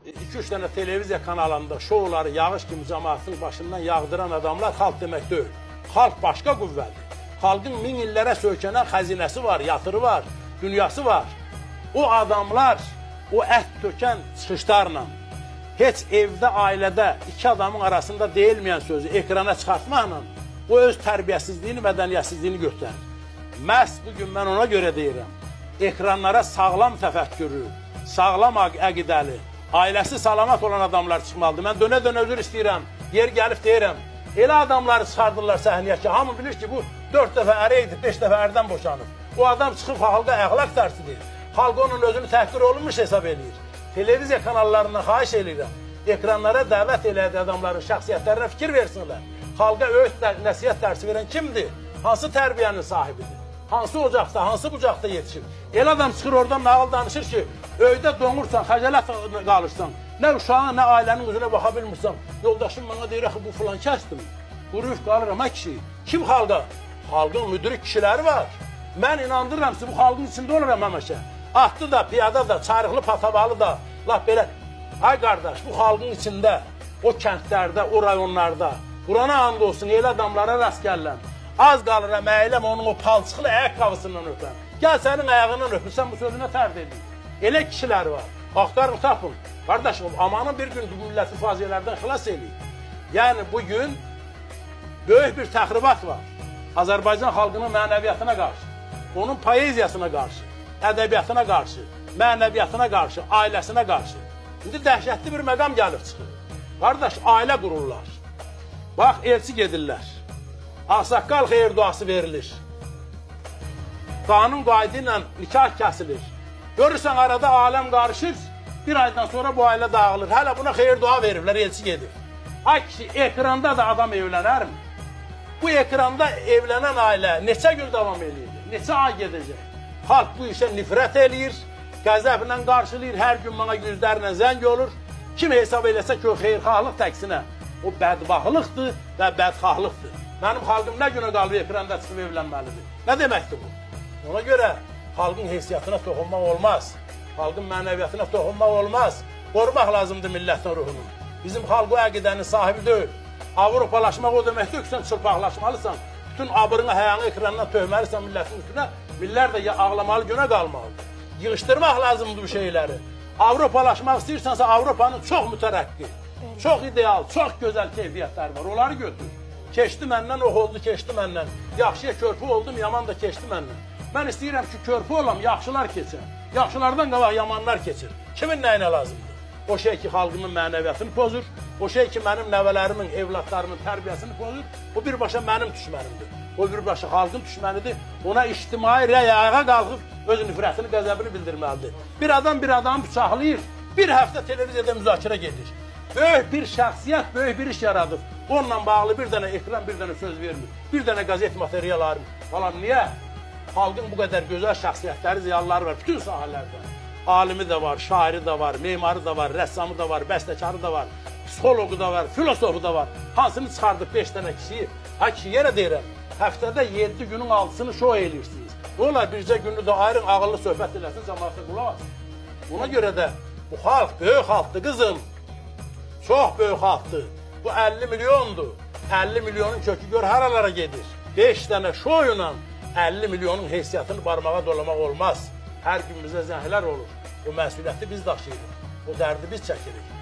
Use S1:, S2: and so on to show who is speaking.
S1: 2-3 dənə televiziya kanalında şouları yağış kimi cəmaatın başından yağdıran adamlar xalq demək deyil. Xalq başqa qüvvədir. Xalqın min illərə söykənən xəzinəsi var, yatırı var, dünyası var. O adamlar o ət tökən çıxışlarla heç evdə, ailədə iki adamın arasında deyilməyən sözü ekrana çıxartmaqla o öz tərbiyəsizliyini, mədəniyyətsizliyini göstərir. Məhz bu gün mən ona görə deyirəm. Ekranlara sağlam təfəkkürlü, sağlam əqidəli, ailəsi salamat olan adamlar çıxmalıdır. Mən dönə-dönə üzr istəyirəm, yer gəlib deyirəm. Elə adamları çıxardırlar səhnəyə ki, hamı bilir ki, bu 4 dəfə ərə edib, 5 dəfə ərdən boşanıb. O adam çıxıb xalqa əxlaq dərsi deyir. Xalq onun özünü təhqir olunmuş hesab eləyir. Televiziya kanallarından xahiş eləyirəm. Ekranlara dəvət elədiyi adamların şəxsiyyətlərinə fikir versinlər. Xalqa öyüd nəsihət dərsi verən kimdir? Hansı tərbiyənin sahibidir? Hansı ocaqda, hansı bucaqda yetişir? Elə adam çıxır oradan nağıl danışır ki, öydə donursan, xəcalət qalırsan, nə uşağın, nə ailənin üzünə baxa bilmirsən. Yoldaşım mənə deyir, axı bu filan kəsdim. Quruyub qalıram, ha kişi. Kim xalqa? Xalqın müdrik kişiləri var. Mən inandırıram sizi, bu xalqın içində oluram həmişə. Atlı da, piyada da, çarıqlı, patavalı da, lap belə. Ay qardaş, bu xalqın içində, o kəndlərdə, o rayonlarda, Qurana and olsun, elə adamlara rast gəlirəm. Az qalıram, əyiləm onun o palçıqlı ayaqqabısından öpəm. Gəl sənin ayağından öpüm, sən bu sözünə tərd edin. Elə kişilər var. Axtarın, tapın. Qardaşım, amanın bir gün bu milləti faciələrdən xilas eləyir. Yəni bugün böyük bir təxribat var. Azərbaycan xalqının mənəviyyatına qarşı, onun poeziyasına qarşı, ədəbiyyatına qarşı, mənəviyyatına qarşı, ailəsinə qarşı. İndi dəhşətli bir məqam gəlib çıxır. Qardaş, ailə qururlar. Bax, elçi gedirlər. Ağsaqqal xeyir duası verilir. Qanun qaydı ilə nikah kəsilir. Görürsən, arada aləm qarışır, bir aydan sonra bu ailə dağılır. Hələ buna xeyir dua veriblər, elçi gedib. Ay kişi, ekranda da adam evlənərmi? Bu ekranda evlənən ailə neçə gün davam eləyir? Neçə ay gedəcək? Xalq bu işə nifrət eləyir, qəzəblə qarşılayır, hər gün mənə yüzlərlə zəng olur. Kim hesab eləsə ki, o xeyirxahlıq təksinə, o bədbaxtlıqdır və bədxahlıqdır. Mənim xalqım nə günə qalıb ekranda çıxıb evlənməlidir? Nə deməkdir bu? Ona görə xalqın heysiyyatına toxunmaq olmaz. Xalqın mənəviyyatına toxunmaq olmaz. Qorumaq lazımdır millətin ruhunu. Bizim xalq o əqidənin sahibi deyil. Avropalaşmaq o deməkdir ki, sən çılpaqlaşmalısan. Bütün abırını, həyanı ekrandan töhməlisən millətin üstünə. Millər də ağlamalı günə qalmalıdır. Yığışdırmaq lazımdır bu şeyləri. Avropalaşmaq istəyirsənsə Avropanın çox mütərəqqi, çox ideal, çox gözəl keyfiyyətləri var. Onları götür. Keçdi məndən, ox oldu, keçdi məndən. Yaxşıya körpü oldum, yaman da keçdi məndən. Mən istəyirəm ki, körpü olam, yaxşılar keçər. Yaxşılardan qabaq yamanlar keçir. Kimin nəyinə lazımdır? O şey ki, xalqımın mənəviyyatını pozur, o şey ki, mənim nəvələrimin, evladlarımın tərbiyəsini pozur, o birbaşa mənim düşmənimdir. O birbaşa xalqın düşmənidir. Ona ictimai rəy ayağa qalxıb öz nifrətini, qəzəbini bildirməlidir. Bir adam bir adamı bıçaqlayır, bir həftə televiziyada müzakirə gedir. Böyük bir şəxsiyyət, böyük bir iş yaradıb. Onunla bağlı bir dənə ekran, bir dənə söz vermir. Bir dənə qəzet material armır. Falan niyə? Xalqın bu qədər gözəl şəxsiyyətləri, ziyalıları var bütün sahələrdə. Alimi də var, şairi də var, memarı da var, rəssamı da var, bəstəkarı da var, psixoloqu da var, filosofu da var. Hansını çıxardıb 5 dənə kişiyi? Ha ki, yenə deyirəm, həftədə 7 günün 6-sını şou eləyirsiniz. Nə olar bircə günü də ayırın, ağıllı söhbət eləsin, cəmaata qulaq asın. Buna görə də bu xalq böyük xalqdır qızım. Çox böyük xalqdır. Bu 50 milyondur. 50 milyonun kökü gör haralara gedir. 5 dənə şoyla 50 milyonun heysiyyatını barmağa dolamaq olmaz. Hər gün bizə zəhlər olur. O məsuliyyəti biz daşıyırıq. O dərdi biz çəkirik.